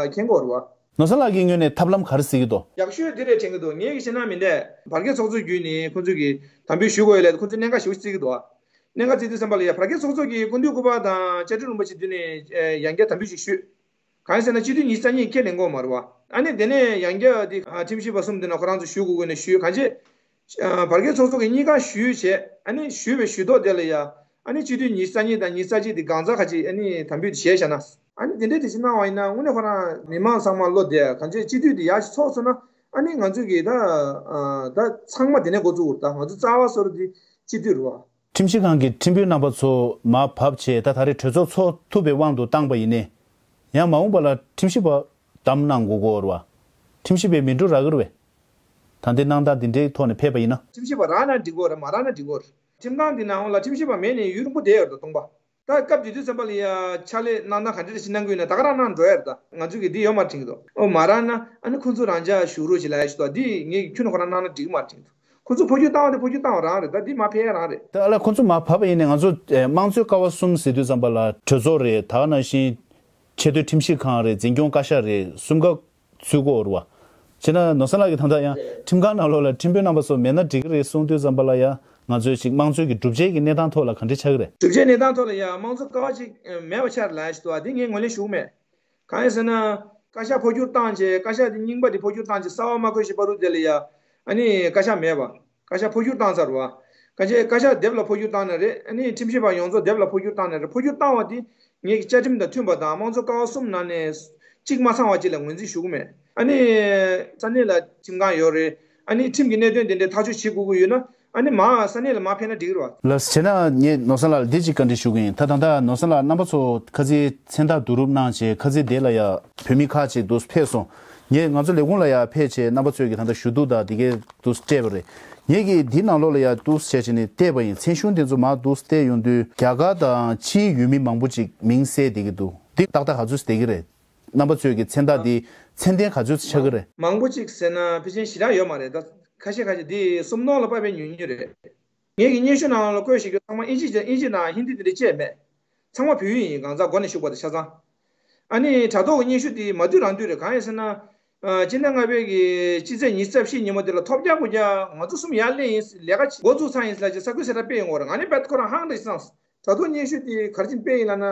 མཁྱེན་གྱི་ཡོད་རེད་བ། ནོར་བཟང་ལགས་ཀྱི་ངོས་ནས་ཐབས་ལམ་ག་རེ་གཟིགས་ཀྱི་འདུག་ཡག་ཤོས་འདི་རེད་དྲན་གྱི་འདུག་ངས་ཀྱི་བྱས་ན་མི་འདས་བར་བརྒལ་ཚོགས་གཙོ་བརྒྱུད་ནས་ཁོང་ཚོས་ཀྱི་དམ་འབུལ་ཞུ་དགོས་ཡོད་ལབ་ཁོང་ཚོས་གནད་འགག་ཞེ་པོ་ཅིག་བརྩི་གི་འདུག་གནད་འགག་བརྩི་དུས་ཙམ་པ་ལ་ཡ་བར་བརྒལ་ཚོགས་གཙོ་གི་སྐུ་མདུན་སྐུ་པར་དང་བཅའ་ཁྲིམས་རིན་པོ་ཆེ་མདུན་ནས་ཡང་བསྐྱར་དམ་འབུལ་ཞིག་ཞུས། གང་ཡིན་ཟེར་ན་སྤྱི་འཐུས་ཉི་ཤུ་རྩ་གཉིས་ཁས་ལེན་གྱི་ཡོད་མ་རེད་བ། ཨ་ནི་དེ་ནས་ཡང་བསྐྱར་འདི་ཁྲིམས་ཞིབ་པ་གསུམ་འདི་ནང་ཁོ་རང་ཚོ་ཞུ་དགོས་དགོས་ནས་ཞུས། གང་བྱས། བར་བརྒལ་ཚོགས་གཙོ་གིས་གཉིས་ཀ་ཞུས་བྱས་ཨ་ནི་ཞུས་པའི་ཞུ་ཐོག་དེ་ལ་ཡ་ཨ་ནི་སྤྱི་འཐུས་ཉི་ཤུ་རྩ་གཉིས་དང་ཉི་ཤུ་རྩ་གཅིག་དེ་གང་ཚ་ག་ཅིག་ཨ་ནི་དམ་འབུལ་དེ་བྱས་བཞག་ན། ཨ་ནི་དེ་འདྲའི་དེ་ཞིག་གནང་བ་ཡིན་ན་དངོས་གནས་ཁོ་རང་མི་མང་ཚང་མ་བློ་བདེ་གང་བྱས་སྤྱི་འཐུས་དེ་ཡག་ཞིག་ཚོགས་སོང་ན་ཨ་ནི་ང་ཚོ་གི་ད་ད་ཚང་མ་དེ་ནས་འགོ་བཙུགས་དགོས་རེད། ད་ང་ཚོ་རྩ་བ་སོ་རུ་དེ་སྤྱི་འཐུས་རེད་བ། ཁྲིམས་ཞིབ་ཁང་གི་ཁྲིམས་དཔོན་རྣམ་པ་ཚོ་མར་བབས་བྱས་ད་ད་རེས་གྲོས་ཚོགས་ཚོགས་ཐུབ་པའི་དབང་དུ་བཏང་པ་ཡིན་ནའི། ཡང་མ་འོངས་པ་ལ་ཁྲིམས་ཞིབ་པ་བདམས་གནང་དགོས་ཀྱི་ཡོད་རེད་བ། ཁྲིམས་ཞིབ་པའི་མི་འགྲོ་རག་གི་རེད་པས། ད་འདི་གནང་སྟངས་འདི་འདྲའི་ཐོག་ནས་ཕེབས་པ་ཡིན་ན། ཁྲིམས་ཞིབ་པ་རག་ན་འགྲིག་གི་ཡོད་རེད། མ་རག་ན་འགྲིག་གི་ཡོད་རེད། ཁྲིམས་ཁང་འདི་ནང་ལ་ཁྲིམས་ཞིབ་པ་མེད་ནས་ཡུན་རིང་པོ་བསྡད་ཡོད་རེད། སྟོང་པ། ད་སྐབས་དེ་དུས་ཙམ་པ་ལ་ཡ་ཕྱག་ལས་གནང་སྟངས་ག་འདྲ་ཞིག་གནང་གི་ཡོད་ན་ད་ག་རང་གནང་འགྲོ་ཡ་རེད། ད་ང་ཚོས་ཀྱི་འདི་ཡོད་མ་དྲན་གྱི་འདུག་ཨོ་མ་རག་ན་ཨ་ནི་ཁོ་ཚོ་རང་འཇགས་བཞུགས་རོགས་བྱེད་ལབ་ཡ་ཞིག་འདུག་འདི་ངས་ཁྱོན་ནས་ཁོ་རང་གནང་ན་འགྲིག་གི་མ་རེད་དྲན་གྱི་འདུག་ཁོ་ཚོ་འཕོ་འགྱུར་བཏང་བ་དེ་འཕོ་འགྱུར་བཏང་བ་རང་རེད། ད་འདི་མར་ཕེབས་ཡ་རང་རེད། ད་ཨ་ལ་ཁོ་ཚོ་མར་བབས་པ་ཡིན་ནའི་ང་ཚོ་ཨེ་དམངས་གཙོའི་ཀ་བ་གསུམ་ཟེར་དུས་ཙམ་པ་ལ་གྲོས་ཚོགས་རེད། ད་ག་ནང་བཞིན་ཆེས་མཐོའི་ཁྲིམས་ཞིབ་ཁང་རེད། འཛིན་སྐྱོང་བཀའ་ཤག་རེད། གསུམ་ཀ་ཚུད་ཀྱི་ཡོད་རེད་བ། བྱས་ན་ནོར་བཟང་ལགས་ཀྱིས་ད་ལྟ་ཡང་ཁྲིམས་ཁང་ནང་ལོགས་ལ་ཁྲིམས་དཔོན་རྣམ་པ་ཚོ་མེད་ན་འགྲིག་གི་རེད་གསུང་དུས་ཙམ་པ་ལ་ཡང་ང་ཚོས་ཅིག་དམངས་གཙོའི་གི་གྲུབ་ཆའི་གི་གནས་སྟངས་ཐོག་ལ་ག་འདྲ་ཆགས་ཀྱི་རེད། གྲུབ་ཆའི་གནས་སྟངས་ཐོག་ལ་ཡང་དམངས་གཙོ་ཀ་བ་ཅིག་མེད་པ་ཆགས་རེད་ལབ་ཡ་ཞིག་འདུག་བ། འདི་ངས་ངོས་ལེན་ཞུ་གི་མེད། གང་ཡིན་ཟེར་ན། བཀའ་ཤག་འཕོ་འགྱུར་བཏང་བྱས་བཀའ་ཤག་དེ་རྙིང་པ་དེ་འཕོ་འགྱུར་བཏང་བྱས་གསར་པ་མ་བསྐོས་ཤིག་བར་དུ་དེ་ལ་ཡ། ཨ་ནི་བཀའ་ཤག་མེད་པ། བཀའ་ཤག་འཕོ་འགྱུར་བཏང་ཚར་བ། བཀའ་ཤག་བཀའ་ཤག་དེབ་ལ་འཕོ་འགྱུར་བཏང་ན་རེད། ཨ་ནི་ཁྲིམས་ཞིབ་པ་ཡོངས་རྫོགས་དེབ་ལ་འཕོ་འགྱུར་བཏང་ན་རེད། འཕོ་འགྱུར་བཏང་བ་དེ་ངེད་ཀྱི་བཅའ་ཁྲིམས་དང་མཐུན་པ་དང་དམངས་གཙོ་ཀ་བ་གསུམ་ནང་ནས་གཅིག་མ་ཚང་བ་ཅིག་ལ་ངོས་འཛིན་ཞུ་གི་མེད། ཨ་ནི་ས་གནས་ལ་ཁྲིམས་ཁང་ཡོད་རེད། ཨ་ནི་ཁྲིམས་ཀྱི་གནད་དོན་དེ་འདྲའི་ཐག་གཅོད་བྱེད་དགོས་ཀྱི་ཡོད་ན། ཨ་ནི་མ་ས་གནས་ལ་མ་ཕེབས་ན་འགྲིག་གི་རེད་བ། ལགས་བྱས་ན་ངས་ནོར་བཟང་ལགས་ལ་འདི་གཅིག་བཀའ་འདྲི་ཞུ་གི་ཡིན། ད་ད་ལྟ་ནོར་བཟང་ལགས་རྣམ་པ་ཚོ་ཁ་ཚིག་མཚན་རྟགས་བསྡུ་རུབ་གནང་བྱས་ཁ་ཚིག་དེ་ལ་ཡ་བོད་མི་ཁག་ཅིག་འདུག་ཕེབས་སོང་། ངས་ང་ཚོ་ལས་ཁུངས་ལ་ཡ་ཕེབས་བྱས་རྣམ་པ་ཚོས་ཀྱི་ད་ལྟ་ཞུ་གཏུག་དང་དེ་གའི་འདུག་སྤྲད་པ་རེད། ངས་ཀྱི་འདི་ནང་ལོགས་ལ་ཡ་འདུག་བྱས་བྱས་ནས་བལྟས་པ་ཡིན། མཚན་གཞུང་དེ་ཚོ་མར་འདུག་བལྟས་ཡོང་དུས་རྒྱ་གར་དང་ཕྱིའི་ཡུལ་མི་མང་པོ་ཅིག་མིང་གསལ་བསྡད་ཀྱི་འདུག་འདི་ཏག་ཏག་ག་ཚོད་བསྡད་ཀྱི་རེད། རྣམ་པ་ཚོས་ཀྱི་མཚན་རྟགས་འདི་མཚན་ལྡན་ག་ཚོད་ཆགས་ཀྱི་རེད། མང་པོ་ཅིག་ཟེར་ན་ཕལ་ཆེར་ཞེ་དྲག་ཡོད་མ་རེད། ད་ཁ་ཤས་ཁ་ཤས་འདི་སུམ་སྟོང་ལ་དཔག་པའི་ཉུང་ཉུང་རེད། ངེད་ཀྱི་སྙན་ཞུ་ནང་ལ་བཀོད་བཞག་རྒྱུ་ཚང་མ་ཨིན་ཇི་དང་ཨིན་ཇི་དང་ཧིན་དི་དེ་འདྲ་བཅས་མེད། ཚང་མ་བོད་ཡིག་ཡིན། གང་ཟག་མགོ་ནས་གཞུག་བར་དུ་ཆ་ཚང་། ཨ་ནི་དྲ་ཐོག་གི་སྙན་ཞུ་དེ་མ་བསྡུས་རང་བསྡུས་རེད། གང་ཡིན་ཟེར་ན། ཨ་སྤྱི་ཟླ་ལྔ་པའི་གི་སྤྱི་ཚེས་ཉི་ཤུ་རྩ་བཞི་ཉིན་མོ་དེ་ལ་ཐོབ་རྒྱག་དགོས་རྒྱག་ང་ཚོ་གསུམ་ཡར་སླེབས་ཡིན། ལས་ཀ་འགོ་བཙུགས་ཚར་ཡིན་ལབ་ཅིག་གསར་འགོད་གསལ་བསྒྲགས་སྤེལ་ཡོང་བ་རེད། ང་ནི་རྦད་ཁོ་རང་ཧང་རེད་བསམ། ད་དུང་སྙན་ཞུ་དེ་ག་རེ་བྱས་ནས་སྤེལ་ཡིན་ལབ་ན།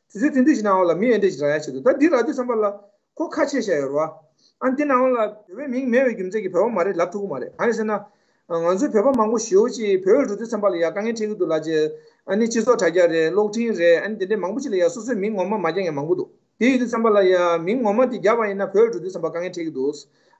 དུས་ཚོད་ཐུང་ཐུང་ཞིག་ནང་ལ་མི་ཨེ་འདྲ་ཞིག་རག་ཡ་ཆེད་དུ། ད་འདི་རག་དུས་ཙམ་པ་ལ་ཁོ་ཁ་ཕྱེ་བཞག་ཡོད་རེད་བ། ཨ་འདི་ནང་ལ་བོད་པའི་མིང་མེད་པའི་རྒྱུ་མཚན་གྱིས་བོད་པ་མ་རེད་ལབ་ཐུབ་ཀྱི་མ་རེད། གང་ཡིན་ཟེར་ན། ང་ཚོའི་བོད་པ་མང་པོ་ཞེ་པོ་ཅིག་བོད་ལ་འགྲོ་དུས་ཙམ་པ་ལ་ཡ་དཀའ་ངལ་འཕྲད་ཀྱི་འདུག་ལབ་ཅིག་ཨ་ནི་སྤྱི་ཚོགས་དྲ་རྒྱ་རེད། གློག་འཕྲིན་རེད། ཨ་ནི་དེ་འདྲའི་མང་པོ་ཅིག་ལ་ཡ་སོ་སོའི་མིང་ངོ་མ་མ་རྒྱག་མཁན་མང་པོ་འདུག་དེ་ཡིན་དུས་ཙམ་པ་ལ་ཡ་མིང་ངོ་མ་དེ་བརྒྱབ་པ་ཡིན་ན་བོད་ལ་འགྲོ་དུས་ཙམ་པ་དཀའ་ངལ་འཕྲད་ཀྱི་འདུག་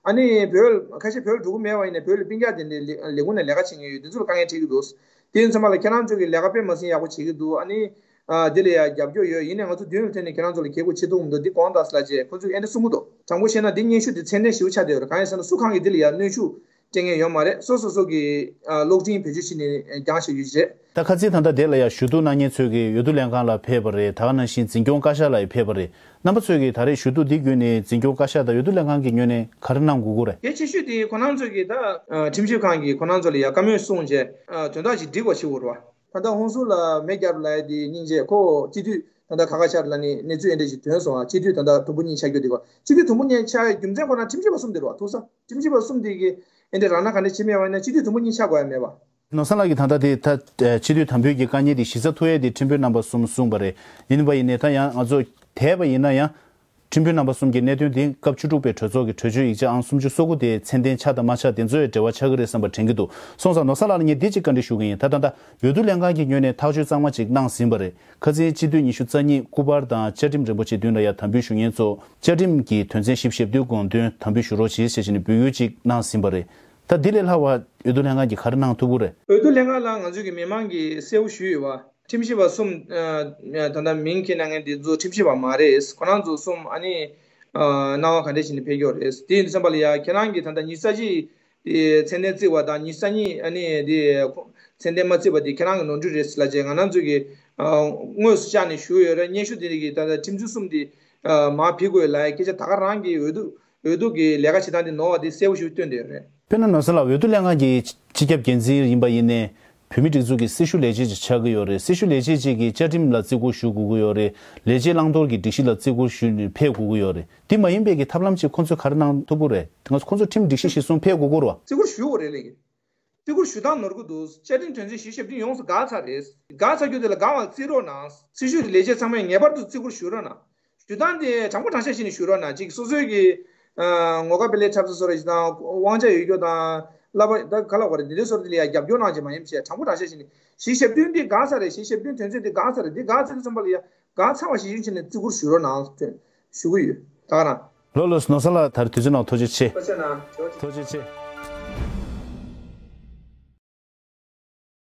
ཨ་ནི་བོད་ཁ་ཤས་བོད་ལ་འགྲོ་གི་མེད་པ་ཡིན་ན་བོད་ལ་སྤུན་ཀྱག་དེ་འདྲའི་ལས་ལས་ཁུངས་ནས་ལས་ཀ་བྱེད་མཁན་ཡོད། དེ་ཚོ་ལ་དཀའ་ངལ་འཕྲད་ཀྱི་འདུག་དེ་ཡིན་ཙམ་པ་ལ་ཁྱེད་རང་ཚོ་གིས་ལས་ཀ་དཔེ་མ་སྲིད་ཡག་པོ་བྱེད་ཀྱི་འདུག་ཨ་ནི། ཨ་འདི་ལ་ཡ་རྒྱབ་སྐྱོར་ཡོད། ཡིན་ནའི་ང་ཚོ་མདུན་ལ་ཐོན་ནས་ཁྱེད་རང་ཚོ་ལ་གྱེས་དགོས་བྱེད་ཐུབ་མི་འདུག་འདི་དགོངས་དག་ཟེར་ལབ་ཅིག་ཁོ་ཚོས་ཨེ་འདྲ་གསུང་གི་འདུག་དྲང་པོ་བཤད་ན་འདི་སྙན་ཞུ་འདི་ཚད་ལྡན་ཞེ་པོ་ཆགས་བསྡད་ཡོད་རེད། གང་ཡིན་ཟེར་ན་སུ་གང་གིས་འདི་ལ་ཡ་གནོན་ཤུགས་སྤྲད་མཁན་ཡོད་མ་རེད། སོ་སོ་སོ་གི་ཨ་གློག་འཕྲིན་བེད་སྤྱོད་བྱས་ནས་རྒྱང་བཤད་རྒྱུ་ཞིག་རེད། ད་ཁ་རྩང་ད་ལྟ་དེ་ལ་ཡ་ཞུ་གཏུག་གནང་མཁན་ཚོས་ཀྱི་འོས་བསྡུ་ལྷན་ཁང་ལ་ཕེབས་པ་རེད། ད་ག་ནང་བཞིན་འཛིན་སྐྱོང་བཀའ་ཤག་ལ་ཡ་ཕེབས་པ་རེད། རྣམ་པ་ཚོས་ཀྱིས་ད་རེས་ཞུ་གཏུག་འདི་བརྒྱུད་ནས་འཛིན་སྐྱོང་བཀའ་ཤག་དང་འོས་བསྡུ་ལྷན་ཁང་གི་ངོས་ནས་ག་རེ་གནང་དགོས་ཀྱི་རེད། གལ་ཆེ་ཤོས་དེ་ཁོ་རང་ཚོས་ཀྱིས་ད་ཨ་ཁྲིམས་ཞིབ་ཁང་གིས་ཁོ་རང་ཚོ་ལ་ཡ་བཀའ་མོལ་གསུངས་རྗེས་ཨ་དོན་དག་ཅིག་འགྲིག་པ་བྱེད་དགོས་རེད་བ། ད་ལྟ་ཧོན་སུར་ལ་མེ་བརྒྱབ་ལབ་ཡ་དེ་སྙིང་རྗེ། ཁོ་སྤྱི་འཐུས་ད་ལྟ་ཁ་ཁ་ཤར་ལ་ནི་གནས་ཚུལ་ཨེ་འདྲ་ཞིག་ཐོན་སོང་བ། སྤྱི་འཐུས་ད་ལྟ་དུམ་བུ་གཉིས་ཆགས་རྒྱུ་དེ་ག་སྤྱི་འཐུས་དུམ་བུ་གཉིས་ཆགས་ཡ་རྒྱུ་མཚན་ཁོ་ན་ཁྲིམས་ཞིབ་པ་གསུམ་དེ་རེད་བ། ཐུག་ས་ཁྲིམས་ཞིབ་པ་གསུམ་དེ་གིས་ཨེ་འདྲ་རང་སྣང་ག་འདྲ་བྱེད་མེད་པ་ཡིན་ན་སྤྱི་འཐུས་དུམ་བུ་གཉིས་ཆགས་དགོས་ཡ་མེད་པ། ནོར་བཟང་ལགས་ཀྱིས་ད་ལྟ་དེ་ད་ཨ་སྤྱི་འཐུས་དམ་འབུལ་གྱི་དཀའ་ངལ་དེ་གཞི་རྩ་ཐུག་ཡས་དེ་ཁྲིམས་དཔོན་རྣམ་པ་གསུམ་གསུངས་པ་རེད། ཡིན་པ་ཡིན་ནའི་ད་ཡང་ང་ཚོ་དེས་པ་ཡིན་ན་ཡང་ཁྲིམས་དཔོན་རྣམ་པ་གསུམ་གྱི་གནད་དོན་དེ་སྐབས་བཅུ་དྲུག་པའི་གྲོས་ཚོགས་ཀྱི་གྲོས་ཆོད་ཡིག་ཆ་ཨང་སུམ་ཅུ་སོ་དགུ་དེ་ཚད་ལྡན་ཆགས་དང་མ་ཆགས་དེ་ཚོའི་འབྲེལ་བ་ཆགས་ཀྱི་རེད་བསམ་པ་དྲན་གྱི་འདུག་སོང་ཙང་ནོར་བཟང་ལགས་ལ་ངས་འདི་གཅིག་བཀའ་འདྲི་ཞུ་གི་ཡིན། ད་ད་ལྟ་འོས་བསྡུ་ལྷན་ཁང་གི་ངོས་ནས་ཐག་གཅོད་གཙང་མ་ཅིག་གནང་ཟིན་པ་རེད། ཁ་སང་སྤྱི་འཐུས་ཉི་ཤུ་རྩ་གཉིས་སྐུ་པར་དང་བཅའ་ཁྲིམས་རིན་པོ་ཆེ་མདུན་ལ་ཡ་དམ་འབུལ་ཞུ་མཁན་ཚོ་བཅའ་ཁྲིམས་ཀྱི་དོན་ཚན་བཞི་བཅུ་ཞེ་བདུན་དགོངས་དོན་དམ་འབུལ་ཞུ་རོགས་གྱིས་ཞེས་བྱས་ནས་འབོད་སྐུལ་ཅིག་གནང་ཟིན་པ་རེད། ད་འདི་ལས་ལྷག་པ་འོས་བསྡུ་ལྷན་ཁང་གིས་ག་རེ་གནང་ཐུབ་ཀྱི་རེད། འོས་བསྡུ་ལྷན་ཁང་ལ་ང་ཚོས་ཀྱི་མི་མང་གིས་གསལ་པོ་ཞུས་ཡོད་པ། ཁྲིམས་ཞིབ་པ་གསུམ་ཨ་ད་ལྟ་མིང་འཁྱེར་གནང་མཁན་འདི་ཚོ་ཁྲིམས་ཞིབ་པ་མ་རེད། ཁོ་རང་ཚོ་གསུམ་ཨ་ནི་ཨ་སྣང་བ་ག་འདྲ་བྱས་ནས་ཕེབས་ཀྱི་ཡོད་རེད། དེ་ཡིན་དུས་ཙམ་པ་ལ་ཡ་ཁྱེད་རང་གིས་ད་ལྟ་ཉི་ཤུ་རྩ་གཅིག་དེ་ཚད་ལྡན་བརྩིས་པ་དང་ཉི་ཤུ་རྩ་གཉིས་ཨ་ནི་དེ་ཚད་ལྡན་མ་བརྩིས་པ་དེ་ཁྱེད་རང་གི་ནོར་འཁྲུལ་རེད་ཟེར་ལབ་བྱས་ང་རང་ཚོས་ཀྱི་ཨ་དངོས་སུ་བཅར་ནས་ཞུས་ཡོད་རེད། སྙན་ཞུ་དེ་གི་ད་ལྟ་ཁྲིམས་རྩོད་གསུམ་དེ་ཨ་མར་ཕུད་དགོས་ལབ་ཡ་སྐད་ཆ་ད་ག་རང་གི་འོས་བསྡུ་འོས་བསྡུ་གི་ལས་ཀ་བྱེད་སྟངས་དེ་ནོར་བ་དེ་གསལ་པོ་ཞིག་སྟོན་བསྡད་ཡོད་རེད། དཔེར་ན་ནོར་བཟང་ལགས་འོས་བསྡུ་ལྷན་ཁང་གི་སྤྱི་ཁྱབ་འགན་འཛིན་ཡིན་པ་ཡིན་ནའི་བོད་མིའི་སྒྲིག་འཛུགས་ཀྱི་སྲི་ཞུ་ལས་བྱེད་ཅིག་ཆགས་ཀྱི་ཡོད་རེད། སྲི་ཞུ་ལས་བྱེད་ཅིག་གིས་བཅའ་ཁྲིམས་ལ་བརྩི་བཀུར་ཞུ་དགོས་ཀྱི་ཡོད་རེད། ལས་བྱེད་བླང་དོར་གྱི་སྒྲིག་གཞི་ལ་བརྩི་བཀུར་ཞུས་ནས་ཕེབས་དགོས་ཀྱི་ཡོད་རེད། འདི་མ་ཡིན་པའི་གི་ཐབས་ལམ་ཅིག་ཁོང་ཚོས་ག་རེ་གནང་ཐུབ་ཀྱི་རེད། དེ་སྔ་ཁོང་ཚོ་ཁྲིམས་སྒྲིག་གཞི་གཞིར་བཟུང་ཕེབས་དགོས་ཀྱི་རེད་བ། བརྩི་བཀུར་ཞུ་དགོས་རེད་ལས་ཀྱི། བརྩི་བཀུར་ཞུ་སྟངས་ནོར་གྱི་འདུག་བཅའ་ཁྲིམས་དོན་ཚན་བཞི་བཅུ་ཞེ་བདུན་ཡོངས་སུ་འགལ་ཚར་རེད། འགལ་ཚར་རྒྱུ་དེ་ལ་འགལ་བ་བརྩི་རོགས་གནང་། སྲི་ཞུ་ལས་བྱེད་ཚང་མས་ངེས་པར་དུ་བརྩི་བཀུར་ཞུ་རོགས་གནང་། ཞུ་སྟངས་དེ་དྲང་པོ་དྲང་བཞག་བྱས་ནས་ཞུ་རོགས་གནང་། གཅིག་སོ་སོའི་གི་ཨ་ངོ་དགའ་དཔེ་ལེགས་འཁྲབ་ས་བཟོ་འདྲ་ཞིག་དང་དབང་ཆ་ཡོད་རྒྱུ་དང་བསླབ་པ་ད་ག་ལ་བ་རེད། འདི་འདྲའི་བཟོ་འདྲ་དེ་ལ་ཡ་རྒྱབ་སྐྱོར་གནང་བྱས་མ་ཡིན་བྱས་དྲང་པོ་དྲང་བཞག་བྱས་ནས་བཞི་བཅུ་ཞེ་བདུན་འདི་འགལ་ཚར་རེད། བཞི་བཅུ་ཞེ་བདུན་དོན་ཚན་འདི་འགལ་ཚར་རེད། འདི་འགལ་ཚར་དུས་ཙམ་པ་ལ་ཡ་འགལ་ཚར་བ་ཞིག་ཡིན་བྱས་ནས་བརྩི་བཀུར་ཞུ་རོགས་གནང་ཞུ་གི་ཡོད། ད་ག་རང་། ལགས་ལགས་ནོར་བཟང་ལགས་ད་རེས་དུས་ཚོད་གནང་ཐུགས་རྗེ་ཆེ། ཐུགས་རྗེ་ཆེ།